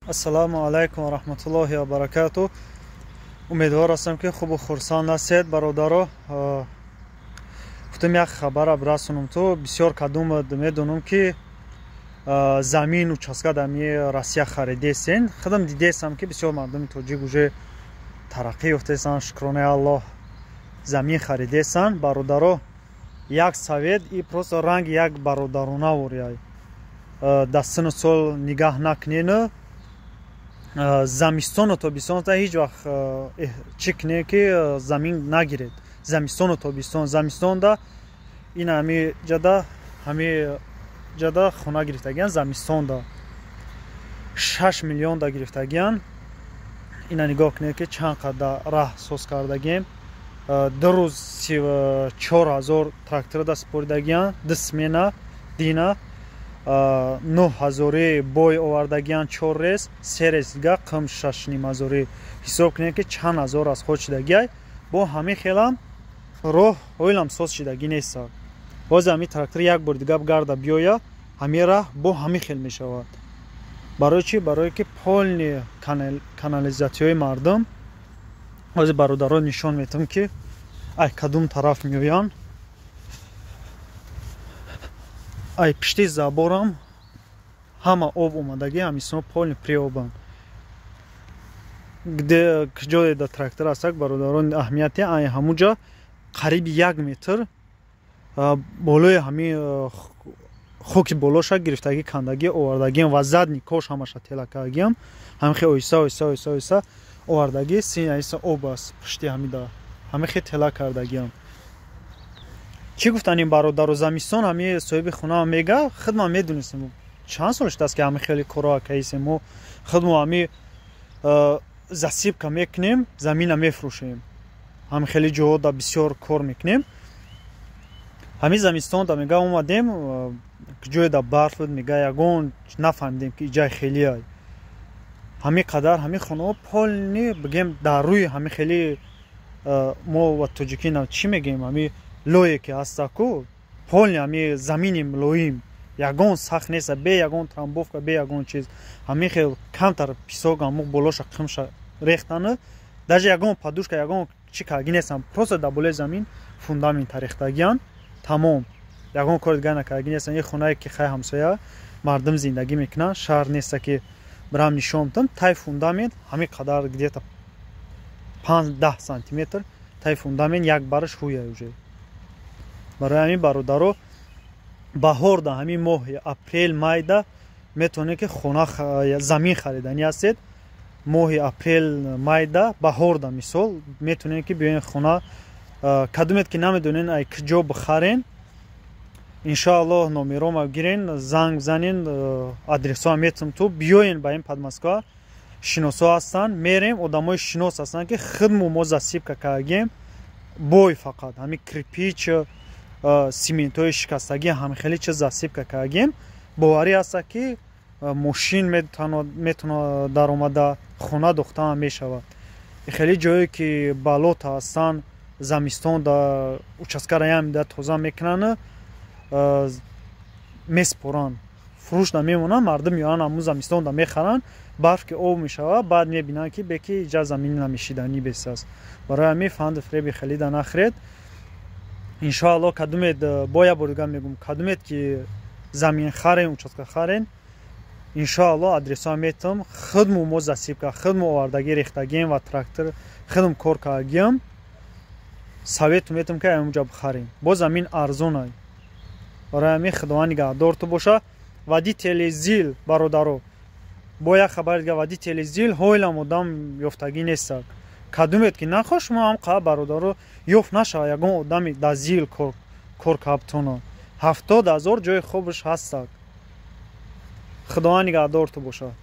Ассалому алайкум ва раҳматуллоҳи ва баракату. Умедвор ҳастам, ки хубу хурсанд ҳастед, бародаро. Гуфтам, як хабара бирасонам. Ту бисёр кадом медонам, ки замин, участка дар Россия харидесен. Худам дидесам, ки бисёр мардуми тоҷик уже тараққӣ ёфтесан, шукронаи Аллоҳ, замин харидесан. Бародаро, як совет и просто ранги як бародарона воряй. Дар сину сол нигаҳ накунену замистону тобистонта ҳеҷ вақт чӣ кунед, ки замин нагиред. Замистону тобистон, замистонда ин ҳами ҷада, ҳами ҷада хона гирифтагиян, замистонда 6 миллионда гирифтагиян. Ина нигоҳ кунед, ки чанд қадр раҳ соз кардагием. 2 рӯз 34 ҳазор тракторда супоридагиян, ду смена дина 9 ҳазори бой овардагиян, чор рез, се рез дига қим 6,5 ҳазорӣ. Ҳисоб кунед, ки чанд ҳазор аз худ шидагиай. Бо ҳамин хелам роҳ ҳоилам соз шидагӣ неста. Боз ҳамин трактор як бор дига гарда биёя, ҳамин раҳ бо ҳамин хел мешавад. Барои чӣ? Барое ки полный канализатсияҳои мардум. Ҳозир, бародаро, нишон метавам, ки ай кадом тараф меоянд. Ай пишти заборам ҳама об омадагӣ, ҳамисно полный приобанд. Где куҷое да трактор астак, бародарон, аҳамияти ай ҳамуҷа қариби 1 метр болои ҳами хоки болоша гирифтагӣ, кандагӣ овардагиам ва задний кош ҳамаша тела кардагиам. Ҳамихе оҳиста, оҳиста, оҳиста, оҳиста овардагӣ. Синаиса об аст пушти ҳамида, ҳамихе тела кардагиам. Чӣ гуфтан ин бародару? Замистон ҳами соҳиби хона мега, худман медонистем, чанд сол шудааст, ки ҳами хеле корро каисем. Мо худмо ҳами засыпка мекунем, замина мефурӯшем, ҳами хеле ҷоҳода бисёр кор мекунем. Ҳамин замистонда, мега, омадем, ҷое да барф буд, мега, ягон нафаҳмидем, ки иҷай хелиай. Ҳамин қадар ҳамин хонаҳо полный, бигем, дар рӯи ҳамин хеле, мо ва тоҷикина чӣ мегӯем, ҳамин лое ки ҳастаку, полный ҳами замини мулоим, ягон сахт неста, бе ягон трамбовка, бе ягон чиз. Ҳамин хел камтар песок амуқ болоша қимша рехтана, даже ягон подушка, ягон чӣ карги нестам, просто дар болои замин фундамент рехтагиян, тамом, ягон кори дигар накарги нестам. Е хонае ки хай ҳамсоя мардум зиндагӣ мекунанд, шаҳр неста, ки бирам нишон битам. Тай фундамент ҳамин қадар, где-то 5-10 сантиметр тай фундамент як бараш ҳуя уже. Барои ҳамин, бародаро, баҳорда, ҳамин моҳи апрел, майда метавонед, ки хона, замин хариданӣ ҳастед. Моҳи апрел, майда, баҳорда, мисол, метавонед, ки биёен хона. Кадумед ки намедонен ай куҷо бихарен, иншоаллоҳ, номерома гирен, занг занен, адресҳоам метавам, ту биёен ба ин Подмосква. Шиносо ҳастанд, мерем, одамои шинос ҳастанд, ки худмо мо засыпка кардагем. Бой фақат ҳамин кирпич, симентҳои шикастагӣ, ҳамин хеле чиз засыпка кардагем. Боварӣ ҳаста, ки мошин метавона даромада, хона дохтаам мешавад. Хеле ҷое ки болота ҳастанд, замистон да участкара ямида тоза мекунанд, меспоранд, фурӯш намемонанд. Мардум меоянд, ҳамун замистон да мехаранд. Барф ки об мешавад, баъд мебинанд, ки беки иҷа замини намешиданӣ бес аст. Барои ҳамин фанду фреби хелида нахӯред, иншоаллоҳ. Кадумед, бо як бор дигар мегӯм, кадумед ки замин харен, участка харен, иншоаллоҳ, адресҳоам метавам. Худмо мо засыпка, худмо овардагӣ рехтагием ва трактор худм кор кардагиам. Совету метавам, ки ҳамунҷа бихарем, бо замин арзонай. Барои ҳамин Худованд нигаҳдорту боша. Водители ЗИЛ, бародаро, бо як хабари дигар: водители ЗИЛ ҳойлам одам ёфтагӣ нестак. Кадумед ки нахоҳ, шумо ҳам қа, бародаро, ёфт нашава ягон одами дар ЗИЛ кор кабтона. 70 000 ҷои хобаш ҳастак. Худованд нигаҳдорту бошад.